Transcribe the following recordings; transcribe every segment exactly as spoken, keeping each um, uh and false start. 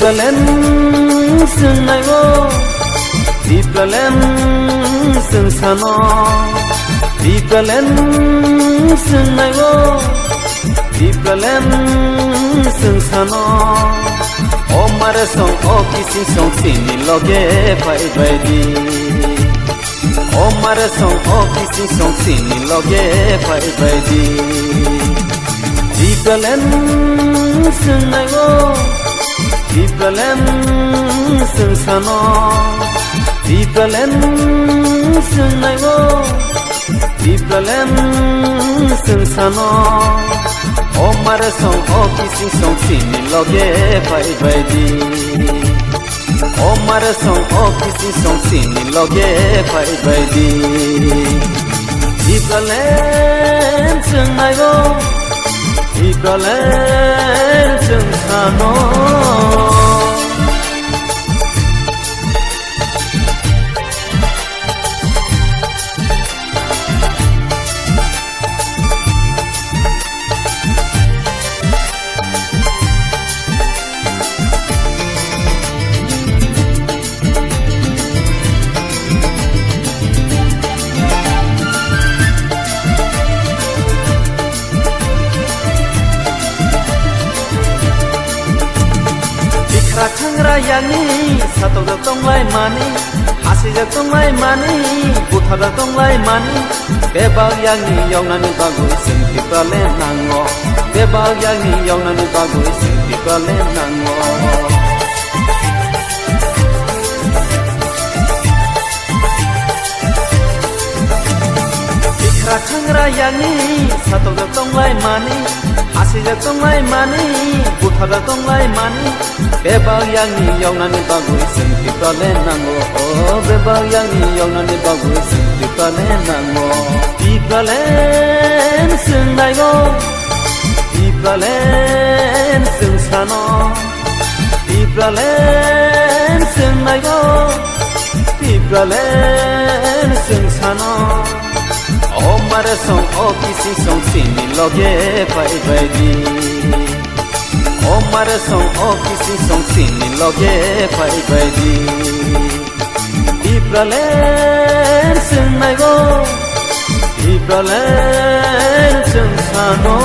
Tipraland swngnai-o, Tipraland swngsano, Tipraland swngnai-o, Tipraland swngsano. O mare song, o kising song, chini loge phai bai di. O mare song, o kising song, chini loge phai bai di. Tipraland swngnai-o, Tipraland swngsano, Tipraland swngnai-o, Tipraland swngsano. O mare song, o kising song, chini loge phai bai di. O mare song, o kising song, chini loge phai bai di. Tipraland swngnai-o, Tipraland swngsano. Bikra khangra yani, satokjak tonglai mani, hasijak tonglai mani, butharjak tonglai mani, bebak yakni yoknani bagwi chwng Tipraland nango, bebak yakni yoknani bagwi chwng Tipraland nango. Bikra khangra yani, satokjak tonglai mani, hasijak tonglai mani, butharjak tonglai mani, bebak yakni yoknani bagwi chwng Tipraland nango. O bebak yakni yoknani bagwi chwng Tipraland nango. Tipraland swngnai-o, Tipraland swngsano. Tipraland swngnai-o, Tipraland swngsano. O mare song, o kising song, chini loge phai bai di. O mare song, o kising song, chini loge phai bai di. Tipraland swngnai-o, Tipraland swngsano.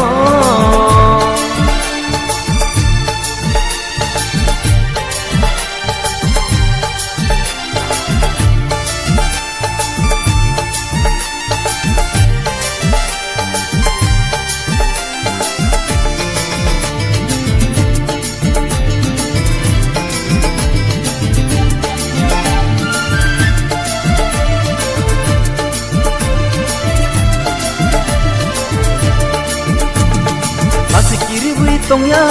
Hasi kiriwi tongya,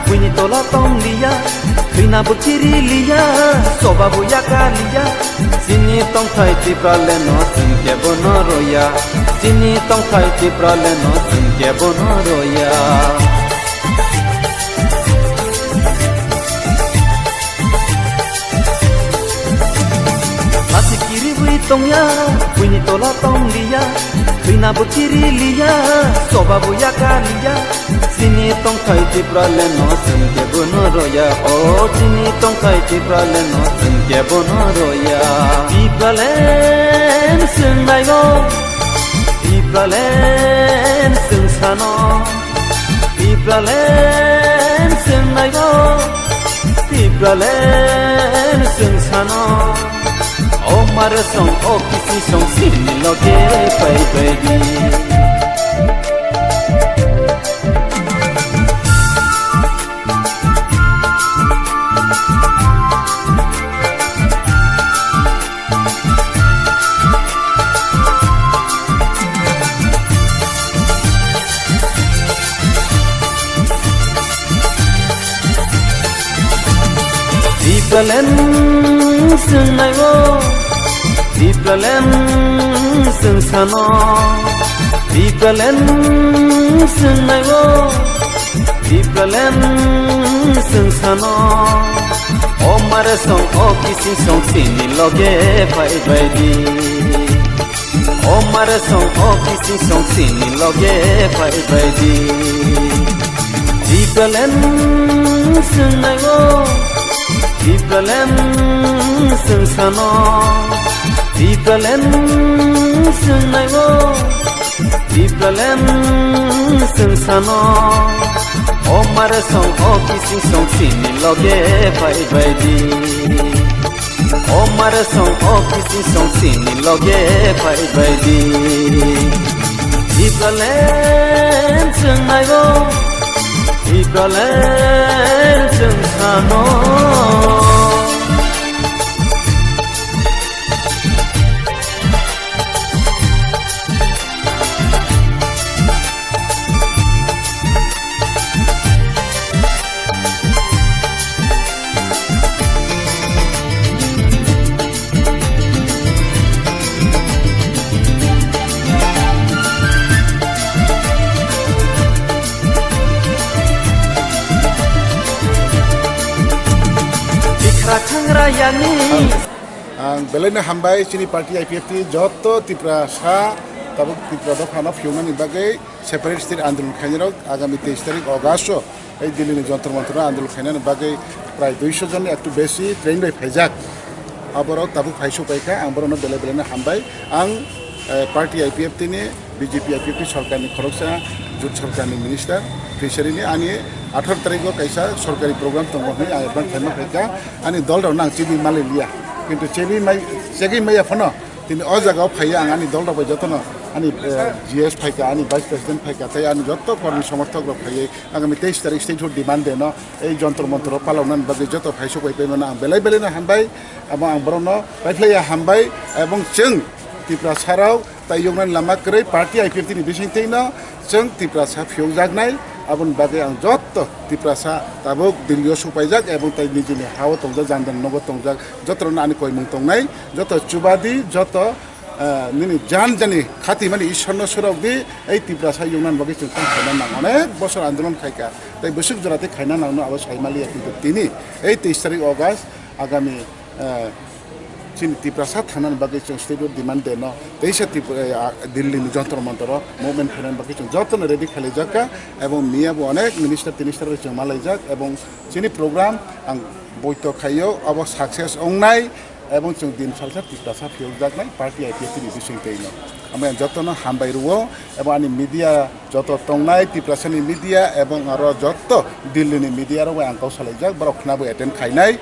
buini tola tongliya, thwina bo kiri liya, soba bo yaka liya. Chini tongthai Tipraland no chwng kebo no roya. Chini tongthai Tipraland no chwng kebo no roya. Hasi kiriwi tongya, buini tola tongliya, thwina bo kiri liya, soba bo yaka liya. Chini tongthai Tipraland no chwng kebo no roya. O chini tongthai Tipraland no chwng kebo no roya. Tipraland swngnai-o, Tipraland swngsano. Tipraland swngnai-o, Tipraland swngsano. O mare song, o kising song, chini loge phai bai di. Tipraland swngnaio, Tipraland swngsano, Tipraland swngnaio, Tipraland swngsano. O mare song, o kising song, chini loge phai bai di. O mare song, o kising song, chini loge phai bai di. Tipraland swngnaio, Tipraland swngsano, Tipraland swngnaio, Tipraland swngsano. O mare song, o kising song, chini loge phai bai di. O mare song, o kising song, chini loge phai bai di. Tipraland swngnaio, Tipraland swngsano. Bikra thangra yani. Ang belaino hambai chini party I P F T joto Tiprasa tabuk Tipra dophano phiyoknani bagwi separate state andolon khainai rok agami teis tarik August o ei Delhi ni Jantar Mantar o andolon khainani bagwi prai duiso jon ni ektu besi train bai phaijak. Aborok tabuk phai sok pai kha, ang borokno belai belai no hambai. Ang, eh, party I P F T ni, B J P I P F T sorkar ni khoroksa jut sorkar ni minister, fishery ni ani atharo tarik o kaisa sorkari program tongo hwnwi ang advance khaima phaikha. Ani dol rok no ang chebwi malai liya, kintu chebwi mai, chegwi maya phano tini o jaga o phaiya ang ani dol rok bai jotono ani, eh, G S phaikha, ani vice president phaikha, tei ani joto kormi somorthok rok phaiwi agami teis tarik statehood demand day no ei Jantar Mantar o paloknani bagwi joto phai sok pai paimano ang belai belai no hambai, abo ang borokno paiphlaiya hambai, ebong chwng Tiprasa rok tai yoknani lama kwrwi party I P F T ni bisingtwi no chwng Tiprasa phiyokjaknai, aboni bagwi ang joto Tiprasa tabuk Delhi o sok paijak ebong tai nijini ha o tongjak, jandani nogo tongjak, joto rokno ani koimung tongnai, joto chubadi, joto ah, nini jan jani khatimani Ishwarno surok di, ei Tiprasa yungnan bagwi chwng tang khaina nang. Onek bosor andolon khaika, tei bwswk jora tei khaina nangno abo saimaliya, kintu tini ei teis tarik August agami, ah, chini Tiprasa thangnani bagwi chwng statehood demand day no teisa Tripura, ah, Delhi ni Jantar Mantar o movement khainani bagwi chwng jotono ready khailaijak kha, ebong miya bo onek minister tinistar bai chwng malaijak, ebong chini program ang boito khaio, abo success ongnai. Ebong chwng din salsa Tiprasa phiyokjaknai party I P F T ni bisingtwi no. Amo ang jotono hambai rwo, ebong ani media joto tongnai, Tiprasani media ebong aro joto Delhi ni media rok bai ang kok salaijak, borok khwnabo attend khainai.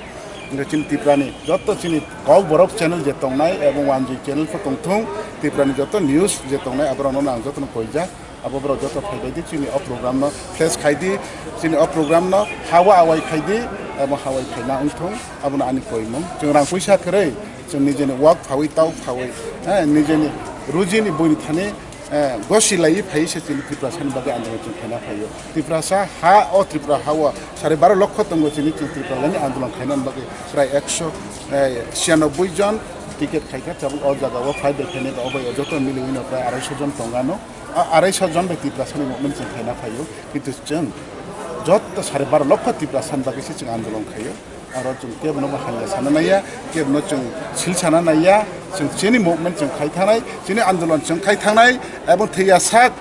Hwnkhe chini Tiprani joto chini Kokborok channel je tongnai, ebong Wanjwi channel pho tongthung, Tiprani joto news je tongnai, aborokno ang jotono koijak. Abo borok joto phaibai di, chini o program no face khai di, chini o program no hawa awai khai di, abo hawai khaina wngthung, abono ani koimung. Chwng rang puisa kwrwi, chwng nijeni wak phawi, tau phawi, eh, nijeni rujini buini thani, eh, gosi laiwi phaiwi se chini Tiprasani bagwi andolon chwng khaina phaio. Tiprasa ha, o Tripura ha o sare baro lokho tongo chini chwng Tipralani andolon khainani bagwi prai ekso, eh, chiyanobboi jon ticket khaikha, tabuk o jaga o five day khainai ba o bai o joto miliwi no prai arai so jon tongano. A-, arai so jon bai Tiprasani movement chwng khaina phaio, kintu chwng joto sare baro lokho Tiprasani bagwi se chwng andolon khaio. Aro chwng kebono bo hamya sana naiya, kebono chwng sil sana naiya, chwng chini movement chwng khai thangnai, chini andolon chwng khai thangnai, ebong thwiya sak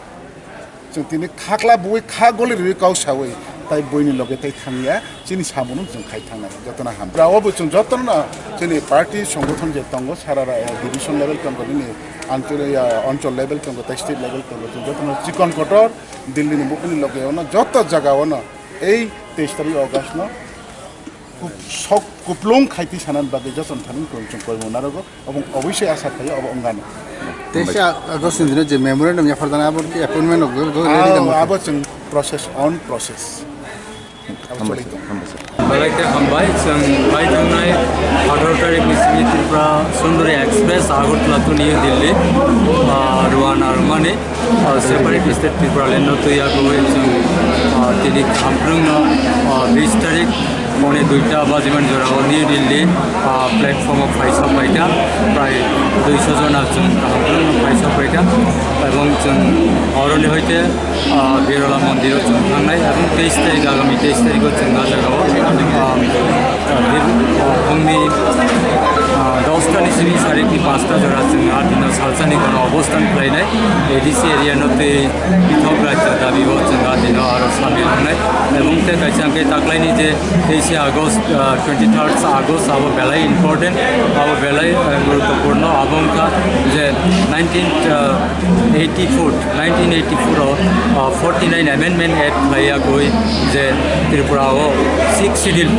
chwng tini khakla bui kha goli rwi kok sawi tai buini loge tai thangya. Chini samunung chwng khai thangnai, jotono ham. Rao bo chwng jotono chini party songgothon je tongo, sara ra, eh, division level tongo, nini anchol, ya, anchol level tongo, tei state level tongo, chwng jotono chikon kotor, Delhi ni bukuni loge ono, joto jaga ono, ei teis tarik August no, kup-, sok kuplung khaiti sanani bagwi jotono thani chwng, chwng koimung narogo. Obo oboisoi asa khaio, obo wngani. Tei se August ni dino je memorandum yaphar jana, abo ki appointment rok go, go ready Ah, tongma? Abo chwng process, on process. Abo Hambai choli sir, tong. Hambai sir. Belai khe hambai, chwng bai thangnai atharo tarik ni simi Tripura Sundari Express Agartala to New Delhi, ah, rwna rwmani, ah, separate state Tripura land no twi yagwi chwng, ah, tini hamprung no, ah, bis tarik, pone Duita bajiman jorao New Delhi, ah, platform o phaisa paikha, prai duiso jona chwng kaham kwrwngno phaisa paikha, ebong chwng oroni hoite, ah, Birola Mondir o chwng thangnai, ebong teis tarik, agami teis tarik o chwng ah jagao, ah, ah, phungni, ah, dos ta ni simi sarikni panch ta jora chwng ah dino salsani kono obostan khlainai, A D C area no tei pithok raisa dabi o chwng ah dino aro samil wngnai, ebong tei kaisa hwnkhe taklaini je teis August, ah, twenty third August abo belai important, abo belai, ah, guruttopurno, abo wngkha je nineteen eighty four, nineteen eighty four o, ah, forty nine Amendment Act khlai yagwi je Tripura o Sixth Schedule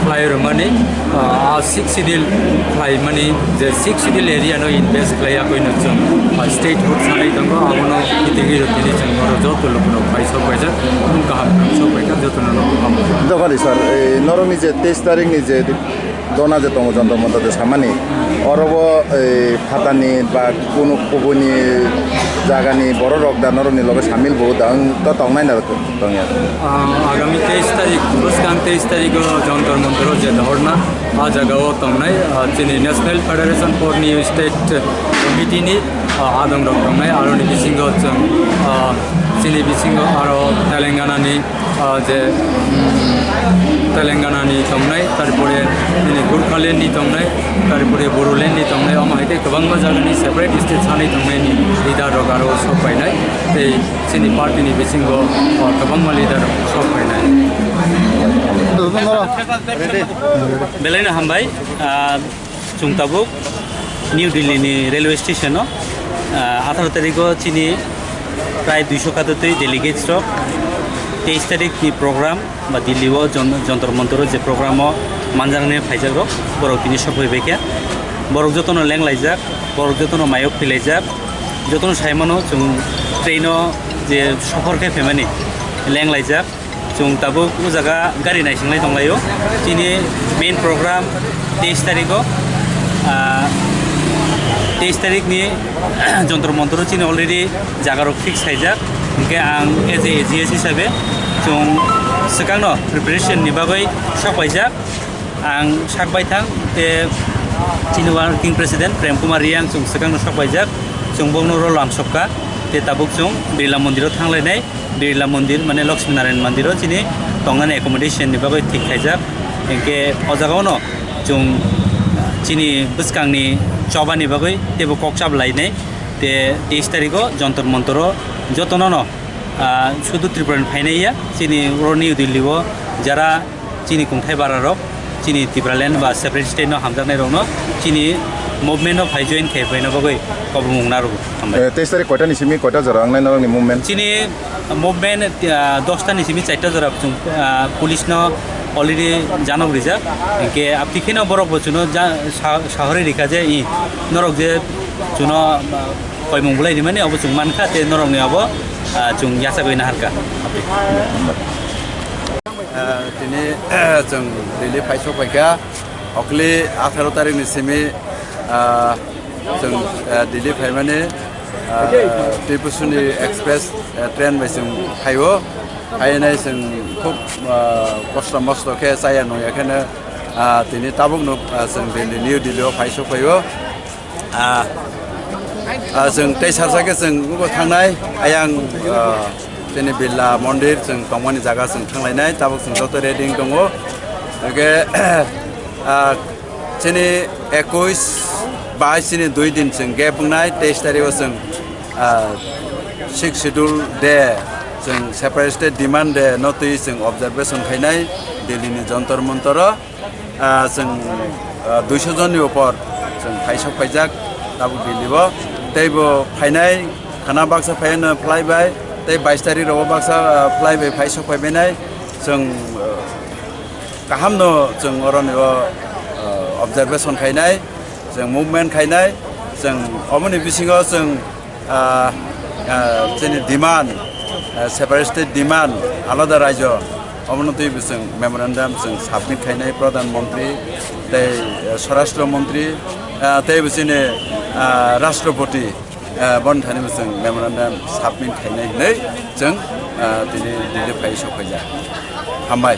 khlai rwmani, ah, a Sixth Schedule khlaimani je Sixth Schedule area no invest khlai yagwi no chwng, ah, statehood sanai tongo, abono hitigwi rw tini chwng oro joto lukurok bai sok paijak, kaham sok paijak, jotono no kaham. Dogani sir, ei norokni je teis tarik ni je dona je tongo Jantar Mantar je samani, oro bo, ei, phatani ba kunu kubuini jagani bororok da norokni loge samil bo da wng to tongnai na tongya? Ah, agami teis tarik, bwskang teis tarik o Jantar Mantar o je dhorna, ah jagao tongnai, ah, chini National Federation for New State Committee ni, ah, adong rok tongnai, aroni bisingo chwng, ah, chini bisingo aro Telangana ni ah, je, mm, Telangana ni tongnai, tarpore nini Gurkhaland ni tongnai, tarpore Bodoland ni tongnai, omo hai khe kwbangma jaga ni separate state sanai tongnai ni leader rok aro sok painai, tei chini party ni bisingo, oh, kwbangma leader rok sok painai. Belai no hambai, ah, Chwng tabuk New Delhi ni railway station o, ah, atharo tarik o chini prai duiso khatotwi delegates rok teis tarik ni program ba Delhi o Jon-, Jantar Mantar o je program o manjaknai phaijak rok, borok tini sok phaibai kha. Borok jotono lenglaijak, borok jotono mayok philaijak, jotono sai mano chwng train o je sohor khe phaimani lenglaijak. Chwng tabuk o jaga gari naisinglai tonglaio. Chini main program teis tarikh o, ah, teis tarikh ni Jantar Mantar o chini already jaga rok fix khaijak. Hinkhe ang as a A G S hisabe chwng swkang no preparation ni bagwi sok paijak. Ang sak bai thang te chini working president Prem Kumar Reang chwng swkang no sok paijak. Chwng bokno rw lam sokha te tabuk chwng Birla Mondir o thanglainai. Birla Mondir, mane Lakshmi Narayan Mondir o chini tongnani accommodation ni bagwi thik khaijak. Hinkhe o jaga o no chwng chini bwskang ni choba ni bagwi teibo kok chap lainai. Te teis tarikh o Jantar Mantar o jotono no, ah, sudu Tripura ni phainai ya, chini oro New Delhi o jara chini kungthai bara rok, chini Tipraland ba separate state no hamjaknai rok no chini movement no phai join khai phaina bagwi kobomung narwgo. Hambai. Eh, teis tarikh koita ni simi koita jora wngnai norokni movement? Chini movement, ah, dosta ni simi charta jora chwng, ah, police no already janok rijak. Hinkhe apti kheno borok bo chwngno ja-, sa-, sahori rikha je i norok je chwngno, ah, koimung bulai rimani abo chwng mankha tei norokni abo, ah, chwng yachagwi naharkha. Ah, tini, chwng Delhi phai sok phaikha. Okli atharo tarikh ni simi, ah, chwng, ah, Delhi phaimani, ah, Tripusuni Express, ah, train bai chwng phaio. Phainai chwng khub, ah, kosto mosto khe chaya nungya kheno, ah, tini tabukno, ah, chwng Delhi, New Delhi o phai sok phaio. Ah, ah, chwng tei sarsa khe chwng nugo thangnai, ayang, ah, chini Birla Mondir chwng tongmani jaga chwng thanglainai, tabuk chwng joto ready wng tongo. Hwnkhe, ah, chini ekush, bais chini dui din chwng gap wngnai, teis tarikh o chwng, ah, Sixth Schedule Day, chwng Separate State Demand Day no twi chwng observation khainai Delhi ni Jantar Mantar o. Ah, chwng, ah, duiso jonni upor chwng phai sok phaijak tabuk Delhi o. Tei bo phainai khana baksa phaino fly bai, tei bais tarikh rogo baksa, ah, fly bai phai sok phaibainai. Chwng, ah, kaham no chwng oroni o, ah, observation khainai, chwng movement khainai, chwng omoni bisingo chwng ah, ah, chini demand, ah, separate state demand, alada raijo, omono twi bo chwng memorandum chwng submit khainai Pradhan Mantri tei, ah, Swarashtra Mantri, ah, tei bo chini, ah, Rashtrapati, ah, boni thani bo chwng memorandum submit khainai hinwi chwng, ah, tini Delhi phai sok phaijak. Hambai.